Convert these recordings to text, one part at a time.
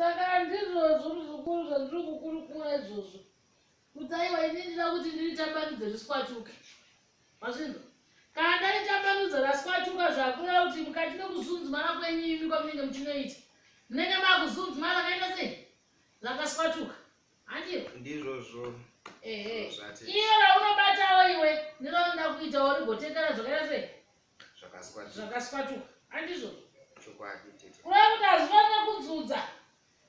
Saka ndizvozvo muzukuru zvandiri kukurukura izvozvo. Kuti aiwa ini ndinoda kuti ndiritambanudze riswatuke. Mazvinzwa? Kana ndaritambanudza raswatuka zvakureva kuti mukati mekuzunzumara kwenyu imi kwamunenge muchinoita. Munenge makuzunzumara rakaita sei? Rakaswatuka. Handiro? Ndizvozvo. Ehe. Iro raunobatawo iwe ndiraunoda kuitawo rigotekera zvakaita sei? Zvakaswatuka. Handizvo? Chokwadi tete. Kureva kuti hazvifanire kudzudza.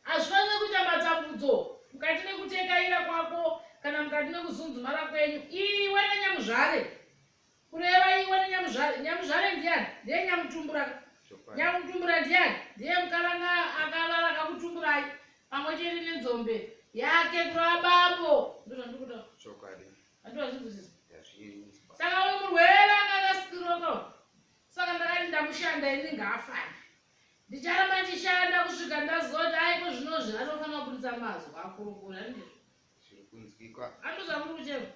Hazvifanire kuita matambudzo mukati mekutekaira kwako kana mukati mekuzunzumara kwenyu. Iwe nenyamuzvare. Kureva iwe nenyamuzvare. Nyamuzvare ndiyani? Ndiye nyamutumbura. Nyamutumbura ndiyani? Ndiye mukaranga akarara akakutumburai pamwe chete nenzombe yake kureva bambo. Ndozvandiri kutaura. Chokwadi. Handozvinzwisisa. Saka uyu murwere anga akasikiroka. Saka ndakati ndamushanda ini ngaafane. Ndicharamba ndichishanda kusvika ndaziva kuti aiko zvinozvi anofanira kuburitsa mazwi akurukura ndizvo. Zviri kunzwikwa. Andozvamuri kuchema.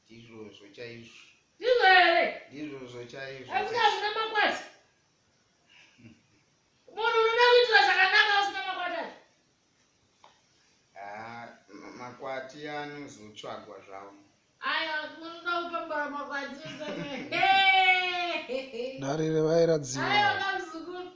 Ndizvozvo chaizvo. Ndizvo here? Ndizvozvo chaizvo. Asi hazvina makwati. Munhu unoda kuitira zvakanaka usina makwati acho. Ah, makwati anozotsvagwa zvawo. Aya, munoda kupambara makwati. Dare revairadziwa. Aya, kamzukuru.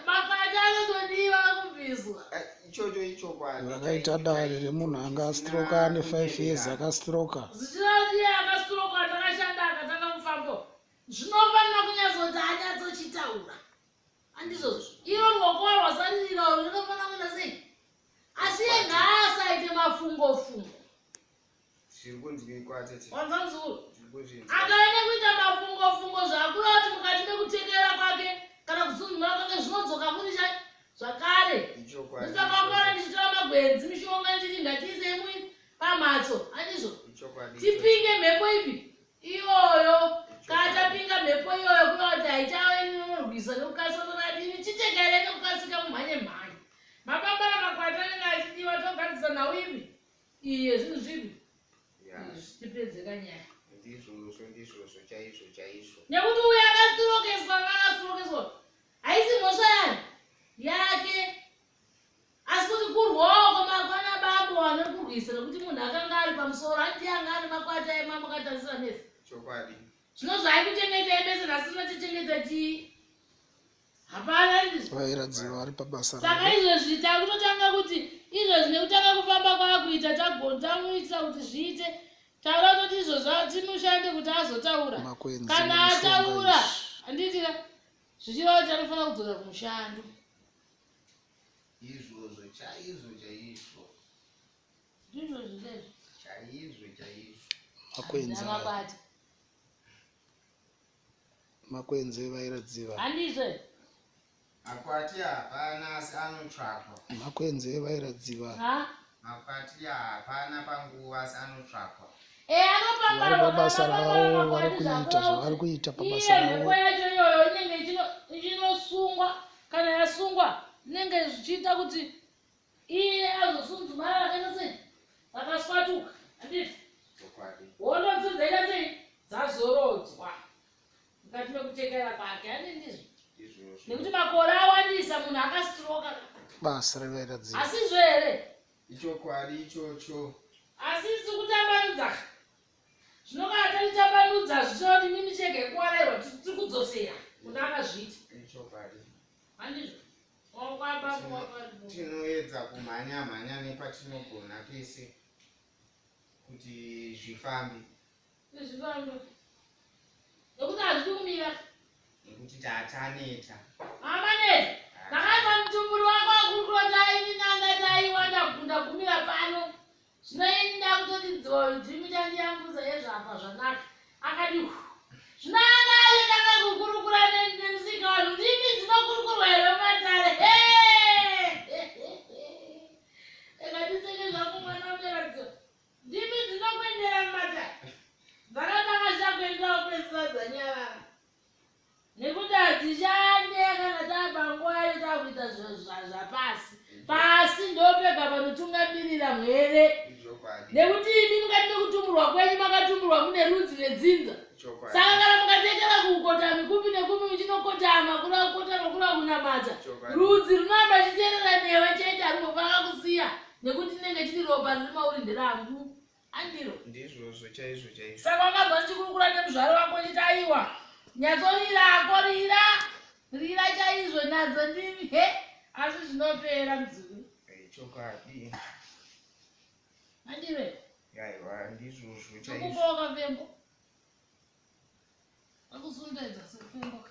Makwati anotodiwa kubviswa. Eh, ichocho ichokwadi. Vakaita dare remunhu anga astroka ane 5 years akastroka. Zvichireva iye akastroka atakashanda akatanga mufambo. Zvinofanira kunyatsoti anyatsochitaura. Handizvozvo. Iro ruoko rwasaririra urwu rinofanira kuita sei? Asi iye ngaasaite mafungo fungo. Zviri kunzwikwa tete. Wanzwa muzukuru? Ndiri kuzvinzwa. Akaenda kuita mafungo fungo zvakura kuti mukati mekutekera kwake kana kusunungura kwake zvinodzoka futi chai zvakare. Ichokwadi. Ndosaka wakaona ndichitora magwenzi mishonga ndichiti ngatiisei mui pamhatso handizvo? Ichokwadi. Tipinge mhepo ipi? Iyoyo. Kana tapinga mhepo iyoyo kureva kuti haichave inorwisa nekukasika toradini chitekere nekukasika mumhanye mhanye. Mapambana makwati anenge achidiwa togadzisa nhau ipi? Iye zvinhu zvipi? Yeah. Tipedze kanyaya. Ndizvozvo ndizvozvo chaizvo chaizvo. Nekuti uyo akasirokeswa anga akasirokeswa haisi mhosva yani yake asi kuti kurwawo kwamakwana bambo vane kurwisa nekuti munhu akanga ari pamusoro handiye anga ane makwata emambo akatarisira mese. Chokwadi. Zvino zvaikuchengetai mese nhasi tinotichengeta chii? Hapana ndizvo. Vairadziwa vari pabasa Saka ravo. izvezvi takutotanga kuti izvezvi nekutanga kufamba kwaakuita tamuitira kuti zviite taura toti izvozvo timushande kuti azotaura. Makwenzi Kana nemishonga ataura izvi. handiti ka zvichireva kuti anofanira kudzoka kumushando. Izvozvo chaizvo chaizvo. Ndizvozvo chaizvo. Chaizvo chaizvo. Makwenzi aya. Ndamakwati. Makwenzi evairadziva. Handizvo. Makwati hapana asi anotsvakwa. Makwenzi evairadziva. Ha? Makwati hapana panguva asi anotsvakwa. Eh, anopambara Vari pabasa anopambara ravo, vari makwati kuita zvakura zvavari kuti kuita pabasa iye mhepo ravo. yacho iyoyo inenge ichinosungwa kana yasungwa inenge zvichiita kuti iye azosunzumara rakaita sei rakaswatuka handiti Chokwadi. Hondo dzose dzaita sei? Dzazorodzwa mukati mekutekera kwake, handi ndizvo? Ndizvozvo. Nekuti makore awandisa, munhu akastroka. Basa revairadziva. Asizvo here? Ichokwadi ichocho. Asi tiri kutambanudza. Zvino kana taritambanudza zvichireva kuti mimi chega kuwarairwa tiri kudzosera kune akazviita. Ichokwadi. Handizvo? Maoko abambo wako aripo. Tinoedza kumhanya mhanya nepatinogona pese. kuti zvifambe zvifambe nekuti hazvidi kumira nekuti tataneta amaneta ndakanzwa mutumburi wako akurukura taini nanga taiwa ndagumira pano zvino ini ndakutoti ndimi chandiyambuza yezvapa zvanaka akadi zvino anga ayotanga kukurukura nemusika vanhu ndimi dzinokurukurwa here mumatare Ndiseke zvangu mwana unoratidza. Ndimi dzinokuendera mumatare. Dzakatanga zvichakuendera kupedzisira dzanyarara. Nekuti hadzishande kana taapanguva yacho taakuita zvapasi. Pasi ndopega panotungamirira mhwere. Nekuti imi mukati mekutumburwa kwenyu makatumburwa mune rudzi nedzinza. Saka kana mukatekera kukotami kupi nekupi muchinokotama kura kukotama kura kunamata. Chokwadi. Rudzi runoramba chiteerera newe chete harumbofanira kusiya nekuti tinenge chiti ropa riri mauri nderangu. Andiro. Ndizvozvo chaizvo chaizvo. Saka wakabva ndichikurukura nemuzvaro wako chiti aiwa nyatsorirako rira rira chaizvo nadzo ndimi he asi zvinopera mudzukuru. Eh, Chokwadi. Andire. Aiwa ndizvozvo chaizvo. Ndikupa wakafembo. Akusundedza sefembo.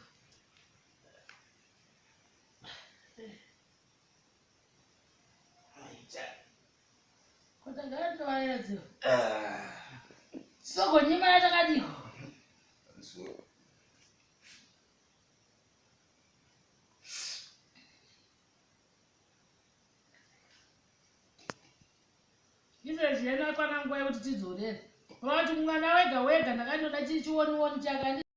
Kotagara tinovarera dziva. Sogonyimana takadiko. So, Izvezvi yena kwana nguva yekuti tidzorere. Vati mwana wega wega ndakandoda chichionioni chake.